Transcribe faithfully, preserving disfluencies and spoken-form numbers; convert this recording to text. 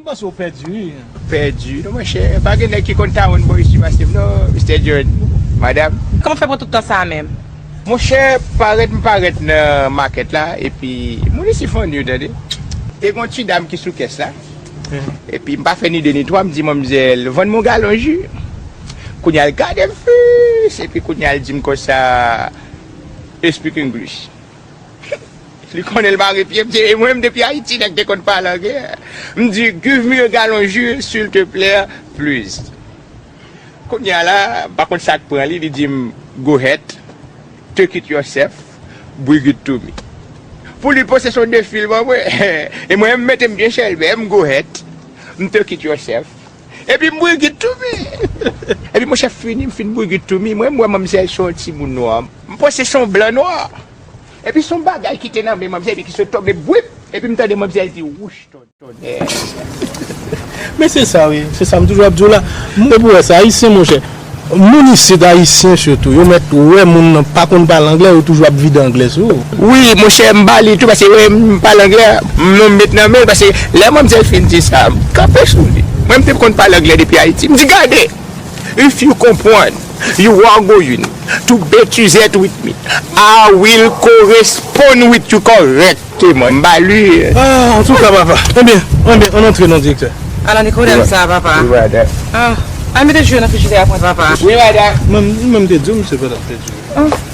Panse w pèdi, wi. Pèdi. Non, monchè, pa gen nèg ki konn tawon bò isi pase m, non, Mistè John. Madanm. Kòman w fè pran tout tan sa a menm? Monchè, parèt m parèt nan makèt la, epi moun isi funny, tande. Te gen yon ti dam ki sou kès la. Epi m pa fè ni de ni twa, m di manmzèl, vann mwen yon galon ji. Kounye a l gade m fis, epi kounye a l di m konsa, "You speak English?" Li konnen l mare pye m, se mwen menm depi Ayiti, nèg te konn pale anglè. M di, "Give me a gallon jus, s'il te plaît, please." Kounye a la, m pa konn sa k pran li, li di m, "Go ahead, take it yourself, bring it to me." Pou li, panse se yon defi l ban mwen. E mwen, m mete m byen chèlbè, m go ahead, m take it yourself. Epi m bring it to me. Epi monchè, fini, m fin bring it to me, mwen, m wè manmzèl se yon timoun nwa. M panse se yon blan nwa. Epi se yon bagay ki te nan men manmzèl, epi ki sot tonbe, bwip! Epi m tande manmzèl di, "Wouch, tonnè." Men se sa, wi. Se sa m toujou ap di w la. M te pou wè sa, Ayisyen, monchè. Moun isit, Ayisyen sitou, yo mèt wè moun nan pa konn pale anglè, yo toujou ap vide anglè sou ou. Wi, monchè, m ba li tou, paske wè m pale anglè, m non m met nan men l, paske lè manmzèl fin di sa, m kanpe sou li. Mwen, m te konn pale anglè depi Ayiti. M di, "Gade, if you comprehend, you are going to betize with me. I will correspond with you correctly." Te mwen, m ba li. Ah, antouka, papa. Ebyen, ebyen, ann antre non, direktè. Ala Nikodèm sa, papa. Wi, madanm. Ah, al mete jwe nan frijidè a pou mwen, papa. Wi, madanm. Mwen, mwen, m te di w, misye pa t ap pèdi.